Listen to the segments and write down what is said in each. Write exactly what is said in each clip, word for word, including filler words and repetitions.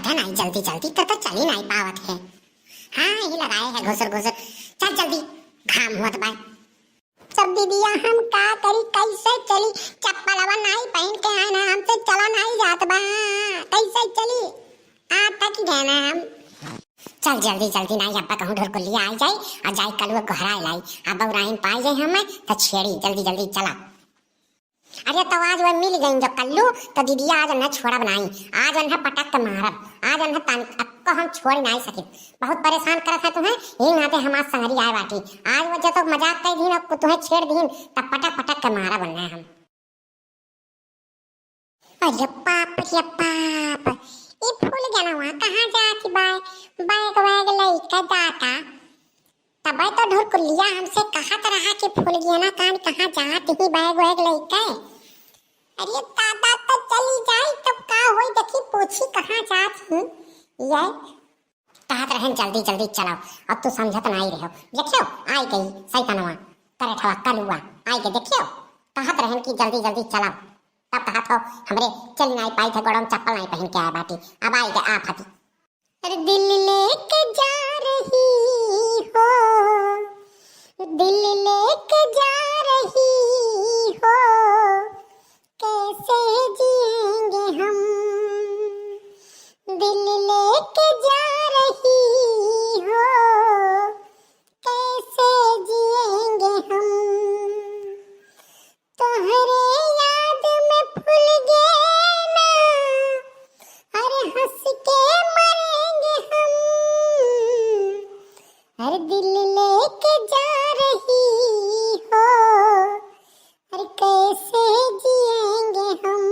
है ना, जल्दी जल्दी तो, तो चली नाई पावत है। हाँ, यही लगाए है घुसर घुसर। चल जल्दी, घाम हुआ तो बाय। सब दीदिया हम का करी, कैसे चली? चप्पलवा नाई पहन के आए ना, हमसे चला नाई जात बा, कैसे चली? आ तक गए ना हम। चल जल्दी जल्दी, नाई अब्बा कहूँ ढुरकुलिया आ जाई, आ जाई कलुआ गोहराए लाई, आ बौराइन पाई जाई हमें तो छेड़ी, जल्दी जल्दी चला। अरे तो आज वह मिल गई जो कल्लू, तो दीदिया आज उन्हें छोड़ब नाई, आज उन्हें पटक के मारब, आज उन्हें तन अक्को हम छोड़ नाई सकित। बहुत परेशान करत है तुम्हें, यही नाते हम आज संगरी आए बाटी। आज वो जो तो मजाक कर दीन, अब तुम्हें छेड़ दीन, तब पटक पटक के मारब उन्हें हम। अरे बाप रे बाप, ई फूलगेनवा कहाँ जात बा? बैग वैग लइके जाता। तबे तो ढुरकुलिया हमसे कहत रहा कि फूलगेना कान कहाँ जात ही बैग वैग लइके। अरे दादा, तो चली जाई, तब का होई, देखी पूछी कहाँ जात ही। ये कहत रहन जल्दी जल्दी चलाओ, अब तू समझत नाई रहो। देखियो, आई गई सैतनवा, करेठवा कलुआ, आई के देखियो, कहत रहन कि जल्दी जल्दी चलाओ, तब कहत हो हमरे चल नाई पाई थे, गोड़ों में चप्पल नाई पहन के आए बाटी, अब आई के आफती। अरे दिल लेके जा रही हो, दिल लेके जा रही हो, कैसे जिएंगे हम, दिल लेके जा रही हो, कैसे जिएंगे हम। तोहरे याद में फूलगेना, अरे हंस के मरेंगे हम। अरे दिल लेके जा रही हो, अरे कैसे जिएंगे हम।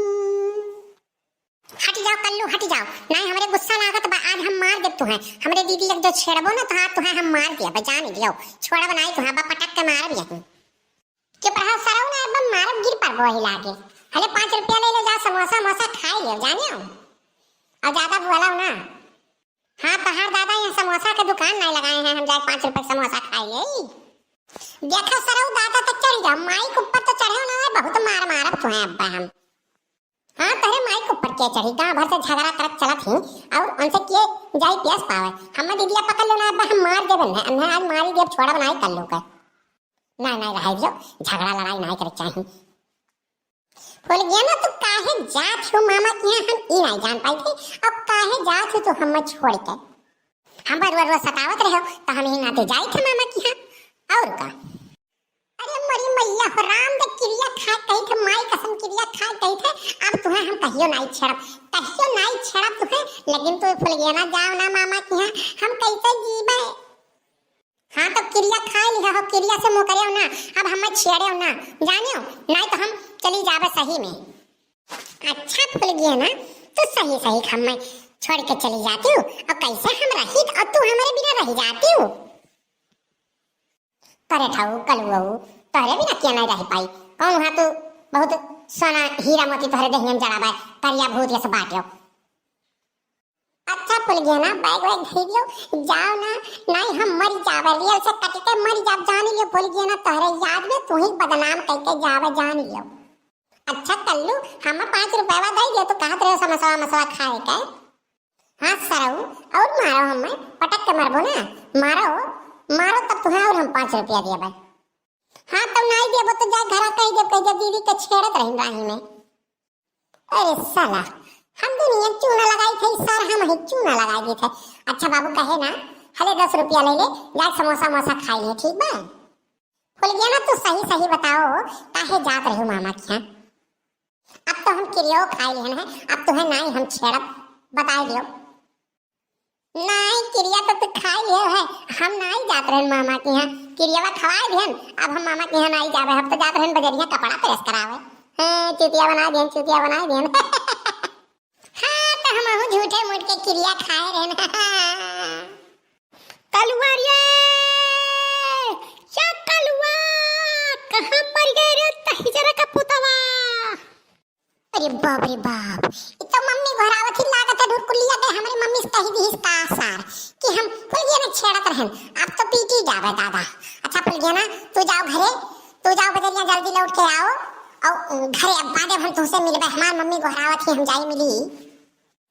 हट जाओ कल्लू, हट जाओ, नाई हमरे गुस्सा लागत बा, आज हम मार देब तुहें। हमरे दीदी एक जो छेड़बो ना तो हाथ तुहें हम मार दिया बा, जान लियो, छोड़ब नाई तुहें, बा पटक के मारब यहीं। चुप रहो सरऊ, ना अब मारब, गिर पड़बो वही लागे। हले पाँच रुपया ले लो, जा समोसा मोसा खाई लियो, जानियो। और ज्यादा बोलाओ ना। हाँ, तोहार दादा यहाँ समोसा के दुकान नाई लगाए हैं, हम जाए पाँच रुपया समोसा खाई ले। देखो सरऊ, दादा तो चढ़ जाओ, माई के ऊपर तो चढ़े ना, बहुत मार मारब तुहें अब्बा हम। हाँ, तोहरे माई के ऊपर के चढ़ी, गाँव भर से झगड़ा करत चलत ही, और उनसे के जाई प्यास पावे। हम्मे दीदिया पकड़ लो ना, अब्बा हम मार देब, अन्हे, अन्हे आज मारी देब, छोड़ब नाई कल्लू के। नाई, नाई, रहे दियो, झगड़ा लड़ाई नाई करे चाही। फूलगेना, तू काहे जात हो मामा के यहाँ, हम ई नाई जान पाई थे, अब काहे जात हो तू हम्मे छोड़ के? हम रोज रोज सतावत रहो, तो हम यही नाते जाई थे मामा के यहाँ, और का? अरे मोरी मैया हो राम, दे किरिया खाए कही थे, माई कसम किरिया खाए कही थे, अब तुहें हम कहियो नाई छेड़ब, कहियो नाई छेड़ब तुहें, लेकिन तू फूलगेना जाओ ना मामा के यहाँ, हम कैसे जीबे? हाँ, तो किरिया खाए लिहा हो, किरिया से मुँह करेउ ना, अब हम्मे छेड़ेउ ना, जानियो, नाई तो हम चली जाबे सही में। अच्छा फूलगेना, तू सही सही हम्मे छोड़ के चली जातिउ, और कैसे हम रही और तू हमरे बिना रह जातिउ? करेठऊ, कलुअऊ, तोहरे बिना के नाई रह पाई? कौन हुआ तू बहुत सोना हीरा मोती तोहरे देहिया में जड़ा बा, करिया भूत जैसे बाटियो। अच्छा फूलगेना, बैग वैग धई दियो, जाओ ना, नाई हम मर जाबे, रेल से कट के मर जाब, जान लियो फूलगेना, तोहरे याद में तू ही बदनाम कइके जाबे, जान लियो। अच्छा कल्लू, हम्मे पाँच रुपया दे दियो, तू कहत रहे समोसा वमोसा खाए के। हाँ सरऊ, और मारो हम्मे, पटक के मारबो ना, मारो, मारो तब तुहें और हम पाँच रुपया देबे। हाँ तो नाई देबो तो जा घरा कह दे, कह दे दीदी के छेड़त रही राही में। अरे साला, हम दुनिया चूना लगाई थे, सर हम ही चूना लगाई दी थे। अच्छा बाबू कहे ना, हले दस रुपया ले ले, जा समोसा मोसा खाई ले, ठीक बा? फूलगेना, तू सही सही बताओ, काहे जात रहे मामा के यहाँ? अब तो हम किरियो खाई लेहन है, अब तुहें नाई हम छेड़ब, बताई दियो। नाई, किरिया तो तू खाई लियो है, हम नाई जात रहन मामा के यहाँ, किरियावा खवाई दिहन, अब हम मामा के यहाँ नाई जाबे, हम तो जात रहन बजरिया कपड़ा प्रेस करावे। हाँ, चुतिया बनाई दिहन, चुतिया बनाई दिहन। हाँ, तो हमहू झूठे मूठ के किरिया खाए रहन। कलुआ रे, या कलुआ, कहाँ मर गए रे तहिजरा का पुतवा? अरे बाप रे बाप, ई तो मम्मी घरावत ही लागत है ढुरकुलिया के, हमरे मम्मी से कही दिहिस का सार कि हम फुलगिया में छेड़त रहन, अब तो पीटी जावे दादा। अच्छा फुलगिया ना, तू जाओ घरे, तू जाओ बजरिया जल्दी लौट के आओ, और घरे अब बादे हम तुमसे मिलबे, हमार मम्मी घरावत ही, हम जाई मिली।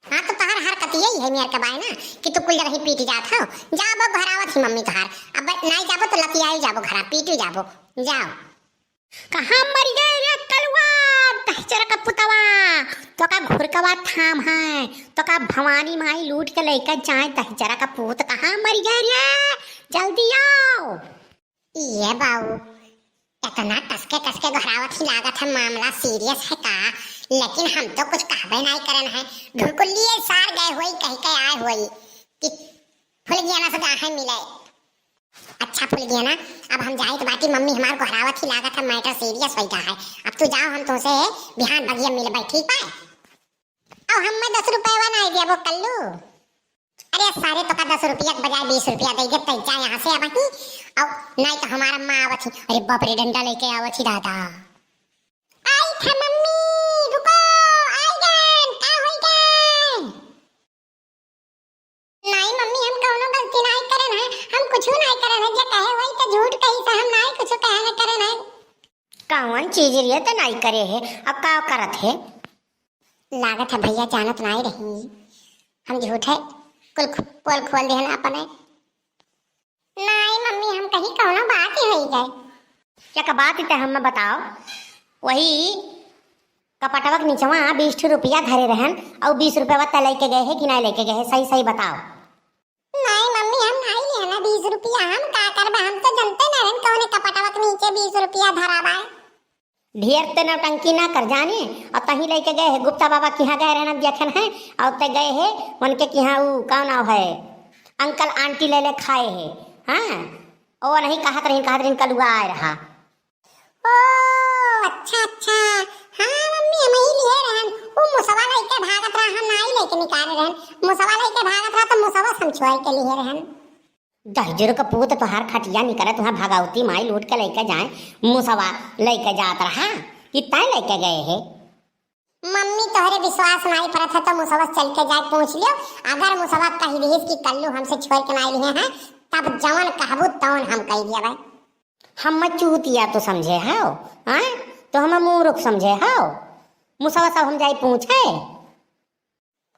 हाँ, तो तोहर हरकत यही है मेर के बाय ना कि तू कुल जगह ही पीटी जात हो। जाबो घरावत ही मम्मी तोहार। अब नाई जाबो तो लतियाई जाबो घरा, पीटी जाबो। जाओ। कहाँ मरि गए रे कलुआ, दहिजरा का पुतवा? तोका घुरकवा थाम है, तोका भवानी माई लूट के लइके जाए, दहिजरा का पूत, कहाँ मरि गए रे? जल्दी आओ। ये बाऊ, इतना टसके टसके घरावत ही, लागत है मामला serious है का? लेकिन हम तो कुछ कहबे नाई करन है। ढुलकुलिए सार गए होई, कहि के आए होई कि फुलगियाना से जाहे मिले। अच्छा फुलगियाना, अब हम जाइत बाटी, मम्मी हमार घरावत ही, लागत है matter serious होई गा है। अब तू जाओ, हम तुमसे बिहान बगिया मिलबे, ठीक बा? अब हमें दस रुपया नाई देबो कल्लू। अरे सारे, तोका दस रुपया के बजाय बीस रुपया दे दे, तै जा यहाँ से अब ही। अब नाई तो हमार अम्मा आवत ही। अरे बाप रे, डंडा लेके आवत ही दादा। आई था मम्मी, रुको, आई गन, का होई गन? नाई मम्मी, हम कौनो गलती नाई करन है, हम कुछ नाई करन है, जे कहे वही तो झूठ कही से, हम नाई कुछ कहे न करन है। कौन चीज रे त नाई करे है, अब का करत है? लागत है भैया जानत नाई रही, हम झूठे कुल खो-, पोल खोल देहन अपने। नाई मम्मी, हम कहीं कौनो बात ही होई गए। क्या का बात ही ते हमें बताओ, वही कपटवा के निचवा बीस ठो रुपया धरे रहन, और बीस रुपया त लेके गए है कि नाई लेके गए है, सही सही बताओ। नाई मम्मी, हम नाई लेना बीस रुपया, हम का करबा, हम तो जनते ना रहन कौने कपटवा के नीचे बीस रुपया धरा बा। ढेर ते नौटंकी ना कर जाने, और तहीं लेके गए है गुप्ता बाबा के यहाँ गए रहना देखन है, और ते गए है उनके के यहाँ ऊ का नाव है, अंकल आंटी ले ले खाए है, हाँ, ओ नहीं कहत रही, कहत रही कलुआ आए रहा। ओ, अच्छा, अच्छा। हाँ, मम्मी, हम ही लिए रहन। उ मुसवा लइके भागत रहा, हम नाई लइके निकाले रहन। मुसवा लइके भागत रहा, तो मुसवा से हम छोड़ के लिए रहन। दहिजर के पूत तोहार खटिया निकरे, तुहां भगवती माई लूट के लइके जाए, मुसवा लइके जात रहा, कि तय लइके गए है। मम्मी, तोहरे विश्वास नाई परत है, तो मुसवा से चल के जाए पूछ लियो। अगर मुसवा कह दिहिस कि कल्लू हमसे छोड़ के नाई लिए हैं, तब जवन कहबू तवन हम कह दिया भाई। हम चूतिया तो समझे हौ, आय? तो हम मूर्ख समझे हौ। मुसवा सब हम जाई पूछे।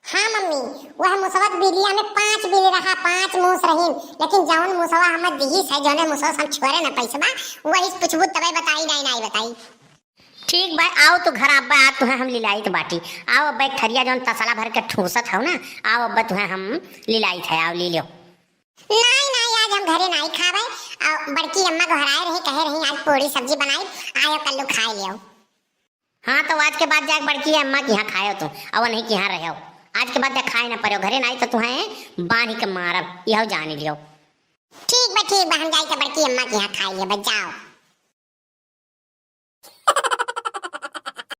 हाँ मम्मी, वह मुसवा के बिलिया में पांच बिल रहा, पांच मूस रहीन, लेकिन जौन मुसवा हम दिहिस है, जौने मुसवा से हम छोरे न पैसवा, वही पूछबू तबे बताई, नाई, नाई बताई। ठीक बा, आओ तू घर अब्बा, आज तुहें हम लिलाइत बाटी। आओ अब्बा, एक थरिया जौन तसला भर के ठूसत हौ ना, आओ अब्बा तुहें हम लिलाइत है, आओ ली लियो। नाई, नाई, आज हम घरे नाई खाबे। आ, बड़की अम्मा गोहराए रही, कहे रही, "आज पूड़ी सब्जी बनाई, आयो कल्लू खाए लियो।" हाँ, तो आज के बाद जाके बड़की अम्मा के यहाँ खायो तू, और नहीं के यहाँ रहो। आज के बाद जा खाए ना पड़ो, घरे नाई तो तुहें बांध के मारब, यह जान लियो। ठीक बा, ठीक बा, हम जाई के बड़की अम्मा के यहाँ खाए लियो, बस जाओ।